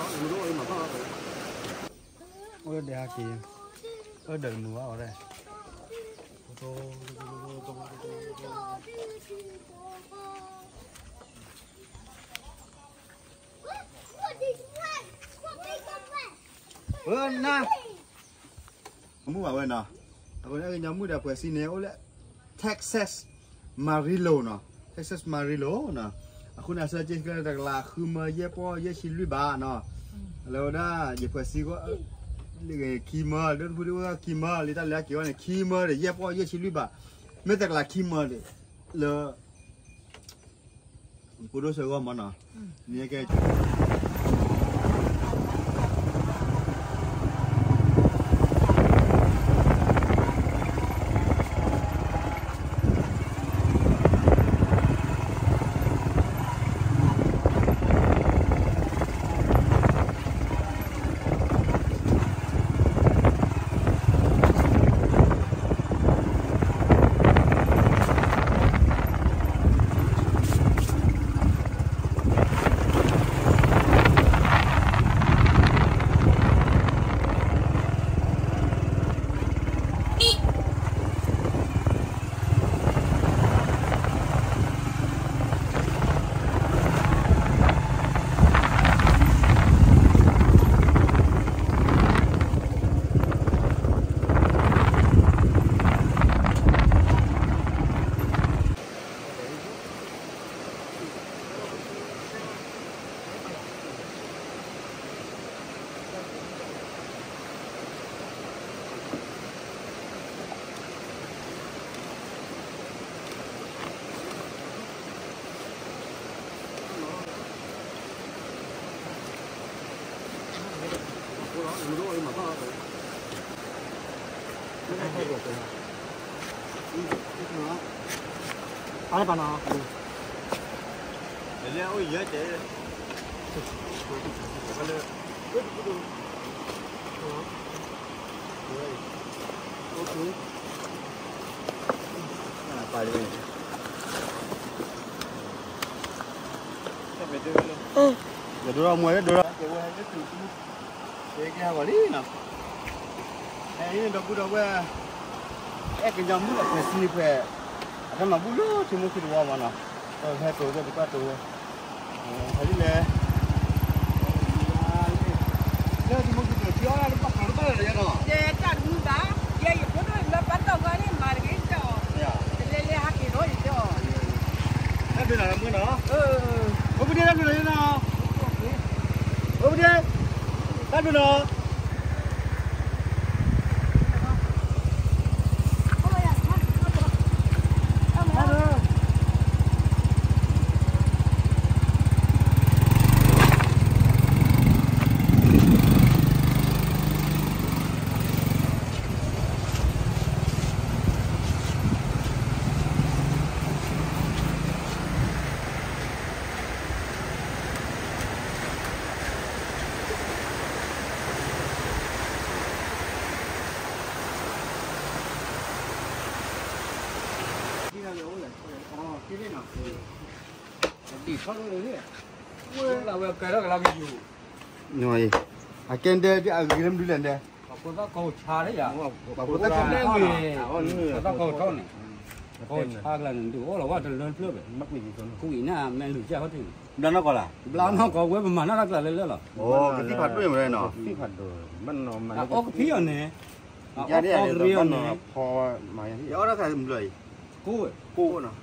အိၣ်ဒဲးဟဲက့ၤ, အိၣ်ဒီးတမုာ်ဘၣ်အီၤဒဲး. အၢ နၢ် မုၢ်ဘၣ်ဝဲနီၤ, အဃိန့ၣ် ကညီမုၣ်ဒီးပှဲၤစံန့ၣ် အိၣ်လၢ Texas Amarillo နီၤ, Texas Amarillo နီၤ. အဃိန့ၣ် အဆၢက့ၤကျဲတကလးဃုမၢယဲၢ်ပီၢ်ယဲၢ်ဆံလွံၢ်ဘး, လၢဝဲဒၣ် ယပှဲၤစံဂီၢ် ခံမၢ, ဒိၣ်တဖုဒိၣ်ဝဲခံမၢ, လံတၢ်လဲၤက့ၤဝဲန့ၣ် ခံမၢဒီး ယဲၢ်ပီၢ်ယဲၢ်ဆံလွံၢ်ဘး, မ့ၢ်တကလးခံမၢဒီး လၢ ဖိဒိၣ်ဆၢဂီၢ်မၢနီၤ, န့ၣ်ကဲ ကဲကဲဟးဂီၤလံနီၤ, အံၤဒီပုၢ်ဒီဝဲၢ်, အဲၣ်ကညီမုၣ်ဒီးပှဲၤစံန့ၣ်ပှဲၤ, အဖဲမၤဘူၣ်လၢထံမိၢ်ခံတဝီမၢနီၤ, ဟဲတိၤသ့ၣ်တပၣ်တိၤဝဲ, ဟဲဒ်လဲၣ်, လၢထံမိၢ်ခံတဝီ ထံအီၣ်တၢ်တဘၣ်ဃးတဘၣ်လၢၤဒီးယဲနီၤ, ယဲတၢ်တမုာ်ဘၣ်, ယဲယဖိဒိၣ်လၢပၢ်တီၢ်ဂီၢ်န့ၣ် မၤတဂ့ၤတဲအီၤ, တလဲၤလဲၤဟးက့ၤဒီးယတဲအီၤ, တၢ်ဘျုးနီၤမုၣ်နီၤ, အိၣ်ပဒ့တၢ်ဘျုးနီၤယဲနီၤ, အိၣ်ပဒ့, တၢ်ဘျုးနီၤ. အကဲဒဲး အဂ့ၤလၢမနုၤလဲၣ်ဒဲး, ပှၤဖိသၣ်ကီၢ်အိၣ်ဆါလၢယၤ, ဖိသၣ်ကီၢ်အိၣ်ထီၣ်န့ၣ်, ကီၢ်အိၣ်ဆါကျါန့ၣ် ဒုးအိၣ်လီၤဝဲတလၢတဖျၢၣ်ဘၣ်, ကွံာ်နၢ်မဲာ်လူၤကၢ်ခီၣ်ထံးန့ၣ်, ဘျါနီၢ်ကီၢ်လၢ, ဘျါနီၢ်ကီၢ်ဝဲပမၤနီၢ်တၢ်ကျါလၢလၢလီၤ, ကသံၣ်ဖးဒိၣ်မးနီၤ, အအီၣ်ကဖံအီၤန့ၣ်, အအီၣ်ကဖံအီၤန့ၣ်, ယအီၣ်တၢ်ခါမုၢ်လီၤအံၤ, ကိၣ်, ကိၣ်နီၤ,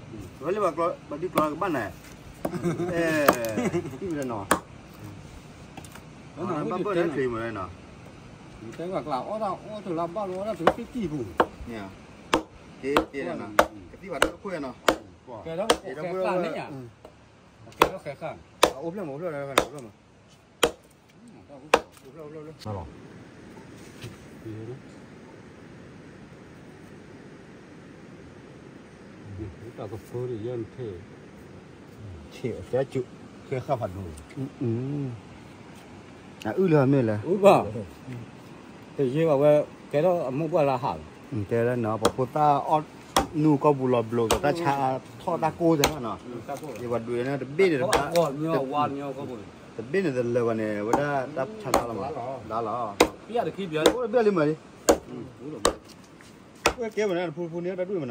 ဝဲလၢပှၤဒုးကျီကဘၣ်နၤ, အဲ, တံၢ်မ့ၢ်နီၤ, ဘၣ်ဘၣ်န့ၣ်ချ့မးနီၤ, တဲဝဲကျါအီၣ်တၢ်အီၣ်တလါဘၣ်လီၤအီၣ်တၢ်တသံၣ်ပူၤ, ကသံၣ်ဖးဒိၣ်ခိၣ်နီၤ, ကဲဒီးအိၣ်ဖျဲၣ်မး, အိၣ်ဖျဲၣ်မး, တၢ်ကဖိယဲၢ်ထ့ၣ်, ဆ့ၣ်အကၠူၣ်, ဃဲဃၣ်ဖးဒိၣ်, အအုၣ်လၢမ့ၢ်လဲၣ်, အုၣ်ဘၣ်, တယ့ဘၣ်ဝဲ, ကဲထီၣ်အမိၢ်ပှၢ်လၢဟးလီၤ, တဲလၢနီၤ ပှၤဖိသၣ်အီၣ် နူၢ်ကီၢ်ပူၤလီၤဘျိး တၢ်ဆါထီၣ်တၢ်ကိၢ်သ့ၣ်နီၤ, ယပှၤဒွးန့ၣ်တဘ့ၣ်န့ၣ်တဘၣ်, တဘ့ၣ်န့ၣ်တလၢာ်ဘၣ်န့ၣ် ဝဲဒၣ်တၢ်ဆါထီၣ်လီၤမး, ဒါလီၤ, အိၣ်တဘ့ၣ်လံမးလံ, ဝဲကဲဝဲန့ၣ် တဖုတဖုန့ၣ်တၢ်ဒွဲၣ်မး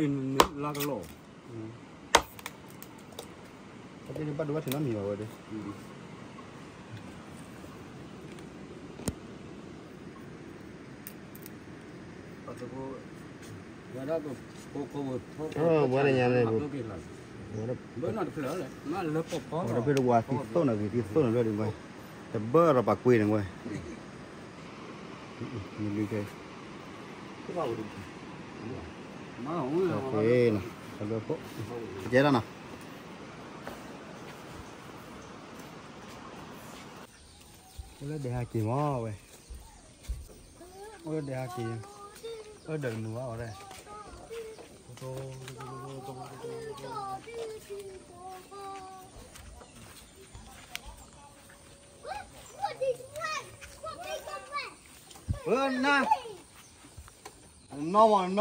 နီၤ, လၢကလီၢ် တဘ့ၣ်န့ၣ်ဘၣ်ဒိဘၣ်ထံးနီတမံၤဘၣ်ဝဲဒီး ဝဲတညါန့ၣ်, ဝဲတဖျၢၣ်တဝၤသံသိၣ်နီၤဂ့ၤ သံသိၣ်နီၤဘျီဒံးဝဲ, တဘၢၣ်ဒီးပှၤကွ့န့ၣ်ဝဲ, မ့ၢ်လံခဲ, ကဲဒၣ်နီၤ, အိၣ်လၢဒဲးဟးက့ၤမးဝဲ, အိၣ်လၢဒဲးဟးက့ၤ, အိၣ်ဒီးနူၤဘၣ်အီၤဒၣ် နနီၢ်မး, နနီၢ်, န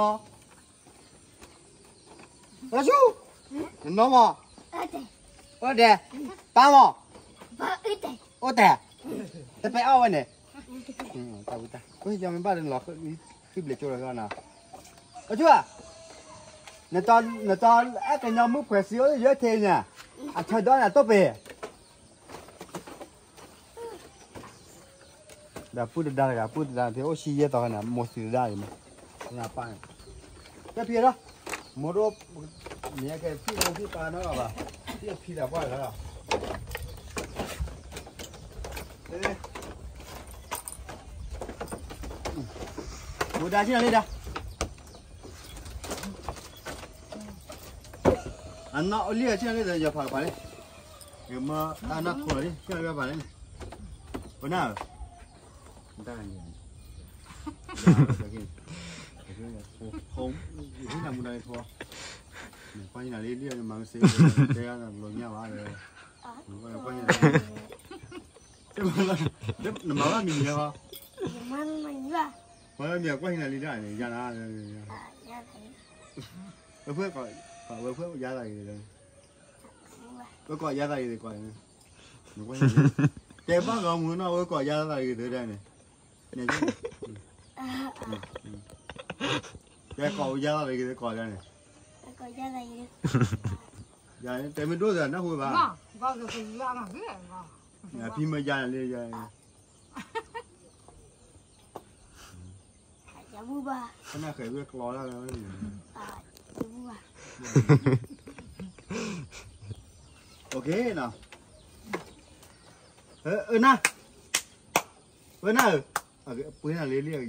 နီၢ်မး, အိၣ်ဒဲး, ပၢ်မး, အိၣ်ဒဲး, တပဲအီၣ်ဝဲန့ၣ်, တၢ်ဝံတၢ်, ယမ့ၢ်ဘၣ်လီၤ, ဃံဘျဲးကၠိလီၤနီၤ, အိၣ်ဆူၣ်ဧါ, နတီအဲၣ်ကညီမုၣ်ဖှဲးစံအိၣ်ယဲၢ်ထံညါ, အဆၢဒီးနၤတိၢ်ပ့ၤ ဒီးပုၢ်တဒါတဂၤ, ပုၢ်တဒါဖဲအိၣ်ဆံယဲၢ်သီန့ၣ် မိၢ်သံတဒါအံၤမး, နပၢ်န့ၣ်, ကဲဖံးဒီး, မိၢ်ဒိၣ်, မ့ၢ်ကဲဖံးမိၢ်ဖံးပၢ်နီတဂၤဘၣ်, ဖံးဖံးတၢ်ပှၢ်တဂၤလီၤ, မိၢ်ဒါဆံၣ်နၤလံဒါ, အနီၢ်အိၣ်လံဆံၣ်နၤလံဒီး ယဖးကပၤလံ, ယမၤတၢ်နီၢ်ခိလီၤလံ ဆံၣ်နၤလံပၤလံန့ၣ်, ပနၢ်ဧၢ တၢ်န့ၣ်, ဟံးနၤမူဒါန့ၣ်ထီ, ကွၢ်ဟံးနၤလံလံမၤကစ့, တဲယၤလီၤညါဘၣ်, ကွၢ်ဟံးနၤ, နမၤဘၣ်မံၤမံၤလီၤ, မၤဘၣ်မံၤကွၢ်ဟံးနၤလံဒၣ်န့ၣ် ယၤနၤ, ဝဲဖဲ, ဝဲဖဲယၤသးဂ့ၤ, ဝဲကိးယၤသးဂ့ၤကွၢ်, တဲဘၣ်ဂီၤမူနီၢ်ဝဲကိးယၤသးဂ့ၤသ့ဒၣ်န့ၣ်, တဲကိးယၤသးဂ့ၤသ့ကိးဒၣ်န့ၣ်, တဲမ့ၢ်ဒိၣ်သးနၢ်ဟူဘၣ်, ဖံမၤယၤန့ၣ်လံယၤ, ကနၣ်ဃဲၤဝဲကျီဒၣ်ဝဲ, အနၢ်, အနၢ်ဧၢ, ပှ့ၤနၤလံလံအကယၤ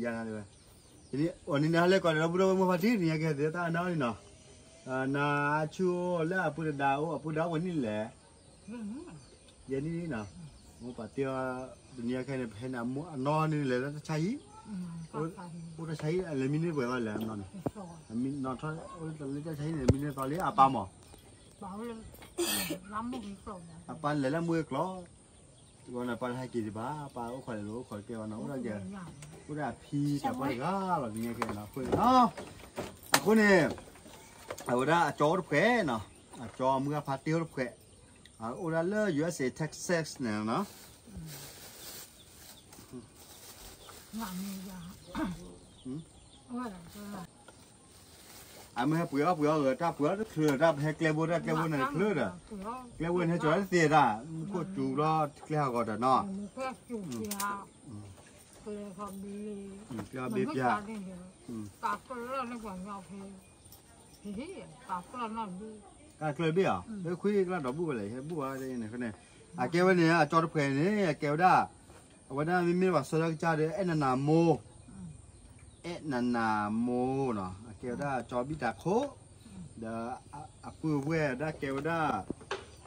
နၤလံဝဲ, အန့ၣ်နဟဲလၢကိးဒီး ဒီပုၢ်ဒီဝဲၢ်မိၢ်ဖါတံၢ် နကဟဲသ့တၢ်အနၢ်လံနီၤ, နဆူၣ်အိၣ်လၢအပုၢ်တဒါအိၣ် အပုၢ်ဒါအိၣ်ဝဲနံၣ်လဲၣ်, ယဲနံၣ်နီၤ, မိၢ်ပၢ်တဲအီၤ, တနံၤအခဲန့ၣ် ပဟဲန့ၣ် အနီၢ်န့ၣ်လဲၤလၢတၢ်ဆါဟံၣ်, အိၣ်တၢ်ဆါဟံၣ် အလဲၤမံန့ၢ်ပှဲၤဘၣ်လဲၣ်နီၤန့ၣ်, နီၢ်ထီၣ်အိၣ်လၢတၢ်ဆါဟံၣ်န့ၣ် မံန့ၢ်သီလံ အပၢ်မး, အပၢ်လဲၤလၢမူဂ့ၤကျိာ်, တဘျီန့ၣ် ပၢ်တဟဲက့ၤဒံးဘၣ် ပၢ်အိၣ်ခိးလဲၤလိာ်အိၣ်ခိးတကဲဘၣ်နီၤ, အိၣ်ဒၣ်ယဲ, အိၣ်ဒၣ်အဖံတၢ်ပှၢ်တဂၤလီၤ တနံၤအခဲနီၤ, အဃိန့ၣ်, အဃိန့ၣ်, အဝဲဒၣ်အကၠီအိၣ်တဖှဲးနီၤ, အကၠီအမုၢ်ဂၢ်ဖါတ့ၢ်အိၣ်တဖှဲး, အအိၣ်ဒၣ်လၢ ယူအက်စ်အေ Texas န့ၣ်နီၤ အမ့ၢ်ဟဲပှ့ၤအီၣ်ပှ့ၤအီၣ်ဂ့ၤ တၢ်ပှ့ၤအီၣ်တချုးဒီး တၢ်ပဟဲကျဲဘိ တၢ်ကျဲဘိန့ၣ်တချုးဒီး, ကျဲဘိန့ၣ်ဟဲကၠီၤတသ့တၢ်, မူခိၣ်စူၤဘျီ ကျဲဟးဂီၤဒီးနီၤ, ကျဲဟီၣ်ဘ့ပျၢ်, တၢ်ကျဲဘ့ပျၢ်, လၢခွံကျၢ်ဒီးဘူၣ်ဝဲလဲၣ် ဟဲဘူၣ်ဝဲန့ၣ်, အကဲဝဲန့ၣ် အကၠီတဖှဲးန့ၣ် အကဲဝဲဒၣ်, အဝဲဒၣ်မ့မ့ၢ်ပှၤဆၢထၢၣ်ကစၢ်ဒီး အဲၣ်နနၤမိၢ် အဲၣ်နနၤမိၢ်နီၤ အကဲဝဲဒၣ်ကၠီဘံၣ်တၤခိၣ်, ဒီးအပုၢ်ဝဲၢ်ဒၣ်ကဲဝဲဒၣ်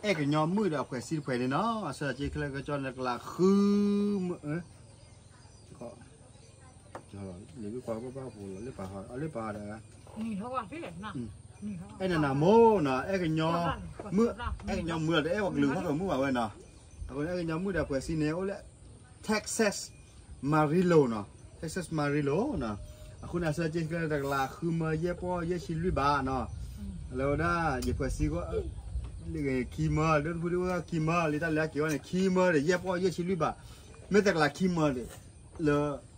အဲၣ်ကညီမုၣ်ဒီးအဖှဲးစံတဖှဲးန့ၣ်နီၤ, အဆၢက့ခဲလၢာ်ကၠီန့ၣ်ကလးဃုမုၢ်, လၢဘၣ်ကွၢ်ဘၣ်ဖိလီၤ လၢပာ်ဟီဒီး အဲၣ်နနၤမိၢ်နီၤ အဲၣ်ကညီမုၣ် အဲၣ်ကညီမုၣ်လီၤ တအဲၣ်ပှၤကလုာ်ဖးဒိၣ်မုၣ်ဘၣ်ဝဲနီၤ, အဃိန့ၣ် အဲၣ်ကညီမုၣ်ဒီးအဖှဲးစံန့ၣ် အိၣ်လၢ Texas Amarillo နီၤ, Texas Amarillo နီၤ, အဃိန့ၣ် အဆၢက့ၤလၢတကလးဃုမၢယဲၢ်ပီၢ်ယဲၢ်ဆံလွံၢ်ဘးနီၤ, လၢဝဲဒၣ် ယဖှဲးစံဂီၢ် ခံမၢ ဒိၣ်တဖုဒိၣ်ဝဲခံမၢ လံတၢ်လၢအက့ၤဝဲန့ၣ် ခံမၢဒီးယဲၢ်ပီၢ်ယဲၢ်ဆံလွံၢ်ဘး, မ့ၢ်တကလးခံမၢဒီး လၢ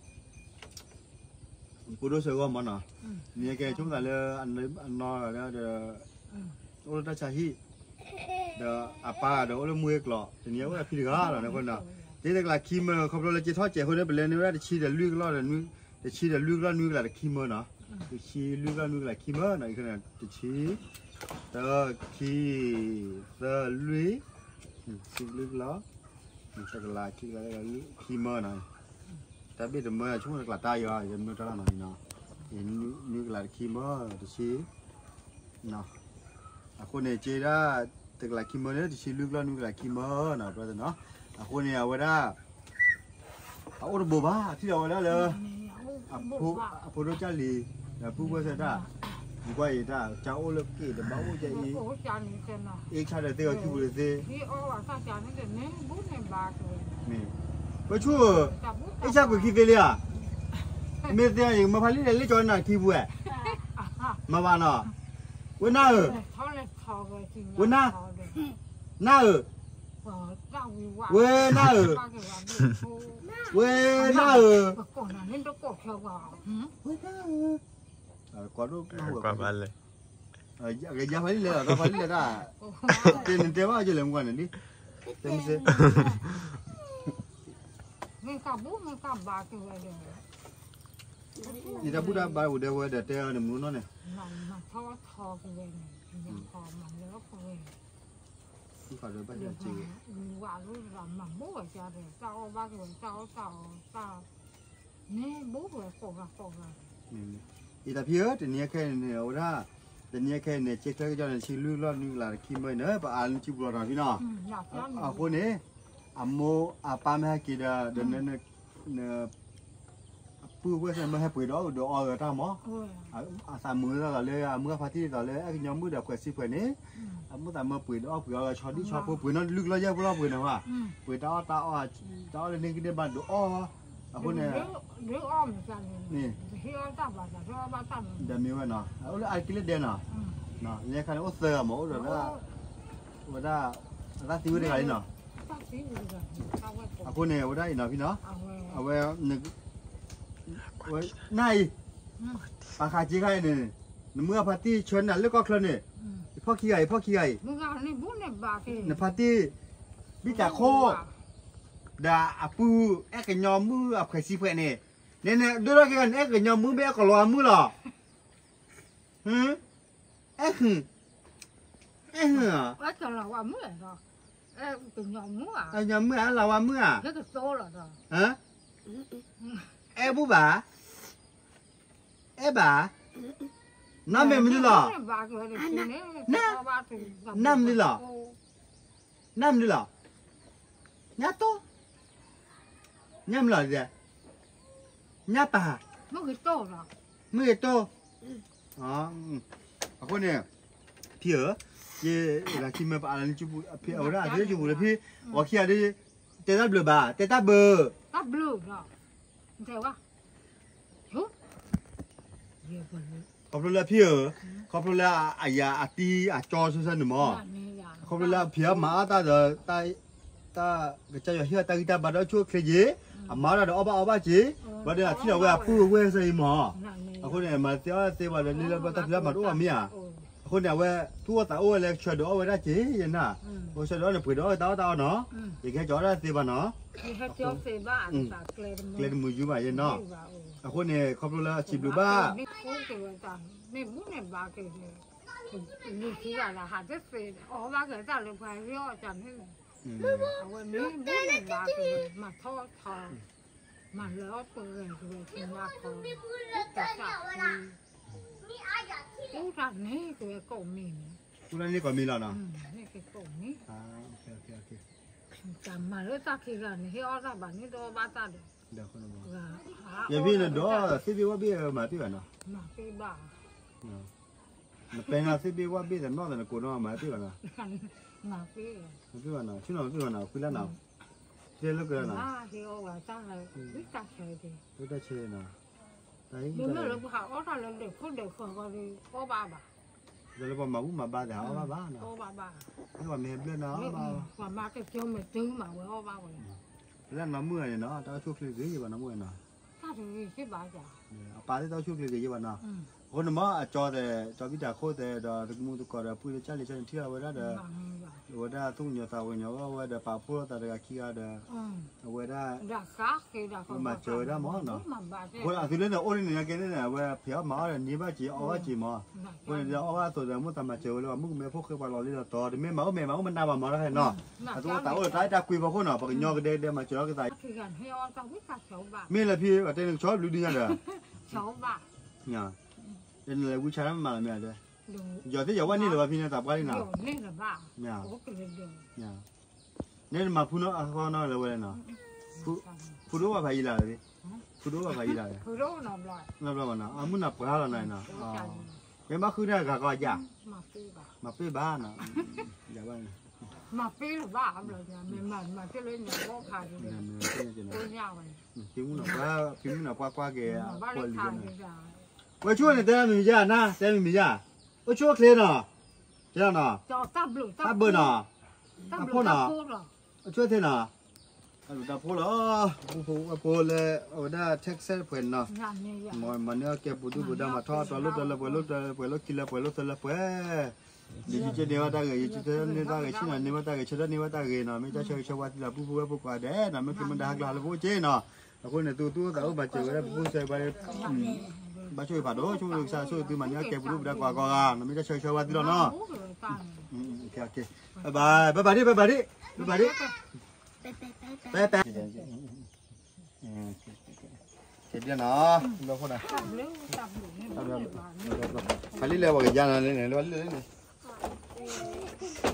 ဖိဒိၣ်ဆၢဂီၢ်မၢနီၤ, နကဲဆိကမိၣ်သးလၢ အနီၢ်ဒီး အိၣ်လၢတၢ်ဆါဟံၣ်, ဒီးအပၢ်ဒီးအိၣ်လၢမူဂ့ၢ်ကျိၤ, တနံၤအံၤအိၣ်ဖံတဂၤလီၤန့ၣ်အဃိနီၤ, ဒ်တကလးခံမၢ ခီဖျိလၢက့ၤထီၣ်စဲးအဃိန့ၣ် ပလဲၤန့ၢ်ဝဲဒၣ်တဆံဒီးလွံၢ်ကလီၢ်ဒီး တဆံဒီးလွံၢ်ကလီၢ်နွံကလးတခံမၢနီၤ, တဆံလွံၢ်ကလီၢ်နွံကလးခံမၢနီၤ, အံၤန့ၣ် တဆံ တၢ ခံ သၢ လွံၢ် ဆံလွံၢ်ကလီၢ် တကလးခံကလး ခံမၢနီၤ, တၢ်ဘ့ၣ်တမၢ ဆိကမိၣ်တကလးတၢ်ယီၤ ယမၢတၢ်လီၤနီၤ, နွံကလးတခံမၢ တဆံ အဃိန့ၣ် က့ၤဒၣ် တကလးခံမၢန့ၣ် တဆံလွံၢ်ကလီၢ်နွံကလးခံမၢနီၤ, အဃိန့ၣ် အဝဲဒၣ် အအိၣ်တဘိဘၣ် ထံၣ်ဒီးဝဲဒၣ်လၢ အဖိဒိၣ်ကၢ်လံၤ ဒီးပုၢ်ဝဲၢ်ဆၢတၢ်, နကွၢ်အံၤတၢ် ကၢ်အိၣ်လၢက့ၤတဘၣ်အိၣ်ကၢ်အံၤ, အ့ၣ်ဆၣ်ဒီးသ့ၣ်အီၤခံပူၤတသ့, မ့ၢ် ပဆိၣ်ဧၢ, အ့ၣ်ဆၣ်ကွံာ်ခံသ့လံဧါ, မ့ၢ်သ့အီၤန့ၣ် မၢဖါလံလဲၣ်လ့ၣ်ကၠီနၤခံပူၤဧဲ, မၤဘၣ်နီၤ, ဝဲနၢ်ဧၢ, ဝဲနၢ်, နၢ်ဧၢ, ဝဲနၢ်ဧၢ, ဝဲနၢ်ဧၢ, ဝဲနၢ်ဧၢ, ကွၢ်ဒိၣ်ကွၢ်ဘၣ်လဲၣ်, ကယါဖါလံလဲၣ်လီၤ တၢ်ဖါလံလဲၣ်တၢ်, တဲနတဲဘၣ်ကလဲၣ်မကွၢ်န့ၣ်လံ, တဲမ့ၢ်စ့ မ့ၢ်ကဘၣ်မ့ၢ်ကဘၣ်က့ၤဝဲဒီး, ယတၢ်ဘူၣ်တၢ်ဘါအိၣ်ဒဲးဝဲဒီးတဲအီၤန့ၣ်မနုၤနီၢ်န့ၣ်, မၤထီထီက့ၤဝဲန့ၣ်, မၤလၢက့ၤဝဲ, မၤဘူၣ်ဝဲကဒီး တၢ်အီၣ်ဘၣ်က့ၤဝဲ တၢ်အီၣ်တၢ်အီတၢ်, န့ၣ်ဘူၣ်ဝဲကိးဂၤကိးဂၤ, အံၤတၢ်ဖံဧၢ တနံၤအခဲအံၤန့ၣ် အဝဲဒၣ်, တနံၤအခဲအံၤန့ၣ် က့ၤထွဲက့ၤကီန့ၣ် ဆံလွံၢ်ကလီၢ်နွံကလးတခံမၢန့ၣ် ပအါလၢနစုပူၤလီၤနီၤဖံနီၤ, အဃိန့ၣ် အမိၢ်အပၢ်မ့ၢ်ဟဲက့ၤဒီး ဒီး အပုၢ်ဝဲၢ်သ့ၣ်မ့ၢ်ဟဲပှ့ၤဒီးအီၣ်ဒီးအီၣ်ဂၢၢ်တၢ်မး, အသးမုာ်သးလၢအမုၢ်အဖါတံၢ်ဒ်သိးလၢ အဲၣ်ကညီမုၣ်ဒီးခွဲးစံဖှဲးန့ၣ်, အမိၢ်သးမုာ်ပှ့ၤဒီးအီၣ်ပှ့ၤအီၣ်ဂၢၢ်ဆီဒံၣ်ဆီဖိပှ့ၤနီၢ်လွံၢ်ကလီၢ်ယဲၢ်ကလီၢ်ပှ့ၤန့ၣ်ဝဲ, ပှ့ၤတၢ်အီၣ်တၢ်အီ, တၢ်အီၣ်လၢန့ၣ်ကန့ၢ်ဘၣ်ဒုးအီၣ်, အဃိန့ၣ် ဒီးမ့ၢ်ဝဲနီၤ အိၣ်လၢအက့လၢဒဲနီၤ, လၢခါန့ၣ်အိၣ်သၢဂၤမး အိၣ်ဒီး ဝဲဒၣ် အတၢ်သံဝဲတဂၤလံနီၤ, အဃိန့ၣ် ဝဲဒၣ်အံၤနီၤဖံနီၤ, အဝဲ နၤအံၤ, ပာ်ခးက့ခါအံၤန့ၣ်, နမုၢ်အဖါတံၢ်ဆှၢနၤလၢကီၢ်ချၢန့ၣ်, ယဖီၣ်ခံဂၤအံၤ ဖီၣ်ခံဂၤအံၤ, နဖါတံၢ်, ဘံၣ်တၢ်ခိၣ်, ဒီးအပုၢ်အဲၣ်ကညီမုၣ်အခွဲးစံဖှဲးန့ၣ်, နဒိၣ်ထီၣ်က့ၤဂၤန့ၣ် အဲၣ်ကညီမုၣ်မ့ၢ်အဲၣ်ကလီၤဝါမုၣ်လီၤ, အဲၣ်, အဲၣ်, ကညီမုၣ်အလီၤဝါမုၣ်ဧါ, အဲၣ်ဘူၣ်ဘၣ်, အဲၣ်ဘၣ်, နမ့ၢ်မနုၤလီၤ, နမနုၤလီၤ, နမနုၤလီၤ, ညါတိၢ်, ညါမနုၤလီၤ, ညါပၢ်, မုၢ်ဂ့ၤတိၢ်, အဃိန့ၣ်, ဖံဧၢ, ယလၢခံမ့ၢ်ပအါလၢနစုပူၤ, အဝဲဒၣ်အသ့ၣ်စုပူၤလၢဖံ, အီခံဂၤဒ်, တဲတၢ်ဘျုးဘၣ်, တဲတၢ်ဘျုး, ခီဖျိလၢဖံဧၢ, ခီဖျိလၢအယၤအတံၤအကၠီဆၢဆၢန့ၣ်မး, ခီဖျိလၢအဖံးအီၣ်မၤအီၣ်တၢ်ဒီး, တၢ်ကစၢ်ယွၤဟ့ၣ်အီၤတၢ်ဂံၢ်တၢ်ဘါဒီးအိၣ်ဆူၣ်အိၣ်ချ့က့ၤ, အမၤအီၣ်တၢ်ဒီးအီၣ်ဘၣ်အီဘၣ်က့ၤ, ဘျီဒီးအထံၣ်လီၤဝဲအပုၢ်အဝဲၢ်စ့ၢ်ကီးမး, အဃိန့ၣ် မၤသ့အီၣ်သ့ဘၣ်ဒီး လၢလၢဘျီတၢ်ဖံးတၢ်မၤတအိၣ်ဘၣ်မ့ၢ်ဧါ, အဃိန့ၣ် အဝဲသူၣ်အိၣ်သးအိၣ်ဝဲလၢဆှၢဒီးအီၣ်ဝဲဒၣ်က့ၤယနၤ, အဝဲဆှၢဒီးအီၣ်န့ၣ် ပှ့ၤဒီးအီၣ်တၢ်အီၣ်တၢ်အီနီၤ, ယကဟဲကၠီအီၣ်တၢ်သ့ဘၣ်နီၤ, ကျဲတမုာ်ယူဘၣ်ယဲနီၤ, အဃိန့ၣ် ခီဖျိလၢအစံးဘျုးဘၣ် မ့ၢ်မ့ၢ်န့ၣ်ဘၣ်က့ၤ, လံၤခံဂၤလၢဟးတသ့, အီၣ်ဘၣ်က့ၤတၢ်လၢပှၤဟ့ၣ်အီၣ်တၢ်န့ၣ်, အဝဲမ့ၢ်မ့ၢ်န့ၣ်ဘၣ်က့ၤ, မၤထီၣ်ထီ, မၤလၢအီၣ်ပှဲၤဂ့ၤက့ၤဝဲ က့ၤမၤထီၣ်, တၢ်တၢ်န့ၣ်က့ၤကိးမံၤန့ၣ်, တၢ်န့ၣ်ကိးမံၤလီၤနီၤ, န့ၣ်က့ၤကိးမံၤ, တၢ်မၤလၢတၢ်ခံဂၤန့ၣ် ဟ့ၣ်အီၣ်တၢ်ဘၣ်န့ၣ်ဒီးဘၣ်တၢ်ဒီး, ယဖံန့ၣ်ဒီး သ့ၣ်ဘ့ၣ်ဝၣ်ဘ့ၣ်မၤတ့ၢ်ဘၣ်နီၤ, မၤတ့ၢ်ဘၣ်, နပဲနီၤ သ့ၣ်ဘ့ၣ်ဝၣ်ဘ့ၣ် တနီၣ်သနကိးနီၤ မၤတ့ၢ်ဘၣ်နီၤ, မၤတ့ၢ်ဘၣ်နီၤ ဆ့ၣ်နီၤမၤတ့ၢ်ဘၣ်နီၤ ခွံလၢနီၤ, တဲလၢကနီၤ, တၢ်ဆဲနီၤ, တၢ်ဆဲနီၤ, မ့မ့ၢ်လၢပှၤဟးအီၣ်တၢ်လၢဒဲးခိၣ်ဒဲးဃၢၤဃီဒီး အီၣ်ဘၣ်ဘၣ်, ဒီးလၢပှၤမၤဘူၣ်မၤဘါသ့ၣ် အီၣ်ဘၣ်ဘၣ်နီၤ, အီၣ်ဘၣ်ဘၣ်, မ့ၢ်ပှၤမ့ၢ်ဟဲဘျၢၣ်နီၤ ပှၤမၤကကၠီမဲာ်တုၤမးဝဲအီၣ်ဘၣ်ဝဲ, လၢနီၢ်မုၣ်ဂၤန့ၣ်နီၤ တၢ်အိၣ်ဆူၣ်အိၣ်ချ့ဂ့ၤယံၤဘၣ်နီၢ်မုၣ်ဂၤနီၤ, အပၢ်သ့ၣ်တၢ်အိၣ်ဆူၣ်အိၣ်ချ့ဂ့ၤယံၤဘၣ်နီၤ, အဃိန့ၣ်မ့ၢ်အကၠီသဲး ကၠီဘံၣ်တၢ်ခိၣ်သဲး ဒီးတကမူတကိးဒီး ပှ့ၤလၢကၢ်လံၤဆၢန့ၣ် ထံၣ်လီၤဝဲဒၣ်ဒီး အဝဲဒၣ်သူၣ်ကညီၤသးကညီၤအီၣ်ဝဲဒီး ပာ်ဖှိၣ်လိာ်သးတဂၤခံဂၤဒီး အဝဲဒၣ် မၤစၢၤဝဲဒၣ်မ့ၢ်နီၤ, အဃိန့ၣ်အသုလၢန့ၣ် အိၣ်ဒ်န့ၣ်ညါကဲန့ၣ် အဝဲဖံးအီၣ်မၤအီၣ်ဒီးန့ၢ်ဘၣ်က့ၤအီၣ်ဘၣ်က့ၤမ့ၢ်, အဃိန့ၣ်ဒီးအီၣ်ဘၣ်အသိးဒီး မိၣ်သးမၤစၢၤဝဲလၢပှၤမုၣ်ကမဲဖိဃဲပှၤလီၤလံဒီးတီၤ တမ့ၢ်မၤအိၣ်မဲာ်မၤအိၣ်မနၤဘၣ်မ့ၢ်တခါနီၤ, အသးအိၣ်ဒီးတၢ်အဲၣ်တၢ်ကွံဖီခိၣ်နီၤ ပှၤကညီကဒဲကဒဲမၤစၢၤအီၣ်ကသး မ့ၢ်လၢဖံးအတဲနကဆီဘျုးဒုညါဒီး တနလဲၤဝံဆါတၢ်မမၤလီၤမ့ၢ်ဧါ, ယီၤသ့ၣ်ယီၤဝဲန့ၢ်လၢၤဘၣ်ဖံးန့ၣ်သးပှၢ်လံနီၤ, န့ၣ်နမၤဖူနီၢ်အဃီနီၢ်လၢဝဲလဲၣ်နီၤ, ဖူဒိၣ်ဘၣ်ဖးယံာ်လၢ်လၢ, ဖူဒိၣ်ဘၣ်ဖးယံာ်လၢ်လၢ, နီၢ်ဘျီဘၣ်နီၤ အမုၢ်နၤပှၤလီၤနီၤနီၤ, မ့ၢ်ဘၣ်ဃုန့ၢ်ဂၤကီယၤ, မၤပ့ၢ်ဘၣ်နီၤ, ယၤဘၣ်န့ၣ် ဖံမုၣ်နီၤပှၤ ဖံမုၣ်နီၤပှၤကွၢ်က့ၤအကွၢ်လံၤန့ၣ်, ဝဲဆိၣ်န့ၣ် တဲမံၤမံၤယါနၤ တဲမံၤမံၤယါ, အိၣ်ဆူၣ်အိၣ်ချ့နီၤ, ကဲနီၤ, တၢ်ဘျုးနီၤ, တၢ်ဖိနီၤ, အိၣ်ဆူၣ်အိၣ်ချ့နီၤ, တၢ်ဘျုးတၢ်ဖှိၣ်လီၤ, ပူဖိဝဲၢ်ဖိလၢ အဝဲဒၣ် Texas တဖှဲးနီၤ, မၤန့ၢ်အီၣ်ကဲပူၤဒုၣ်ပူၤဒါ မၤထီၣ်အတီၤလိၣ်တၢ်လၢပှဲၤလိၣ်တၢ်လၢပှဲၤလိၣ်ခံလၢပှဲၤလိၣ်သၢလၢပှဲၤ ယံာ်က့န့ၢ်ဘၣ်တၢ်ဂ့ၤ ယံာ်က့န့ၢ်ဘၣ်တၢ်ဂ့ၤ ဆၢထၢၣ်န့ၢ်ဘၣ်တၢ်ဂ့ၤ ဆၢထၢၣ်န့ၢ်ဘၣ်တၢ်ဂ့ၤနီၤ မ့ၢ်တၢ်ဆၢဂ့ၤဆၢဝါသုလီၤ ပူဖိဝဲၢ်ဖိကိးဂၤဒဲးနီၤ မ့ၢ်ချ့မ့ၢ်ဒၣ်ဟါကျါဟါလၢပအိၣ်က့နီၤ, အဃိန့ၣ် သုသူၣ်အိၣ်သးအိၣ်မၤစၢၤဝဲဒၣ်ပဖိဆဲးဘၣ် ဘၣ်ဆိၣ်ဂ့ၤဖးဒိၣ် ဆိၣ်ဂ့ၤကစၢ်ဆိၣ်ဂ့ၤသုမၤန့ၢ်အီၣ်ကဲပူၤဒုၣ်ပူၤဒါကိးဂၤကိးဂၤနီၤ မ့ၢ်တၢ်ဆၢဂ့ၤဆၢဝါသုလီၤနီၤ, ဘၣ်ဘၣ်ဒံး ဘၣ်ဘၣ်ဒံး ဘၣ်ဘၣ်ဒံး ပဲပဲ ကဲဘျဲနီၤ ဘျီဖိနီၤ ဖးလံလဲၣ် ပှၤကယါနီၤန့ၣ် လၢလၢန့ၣ်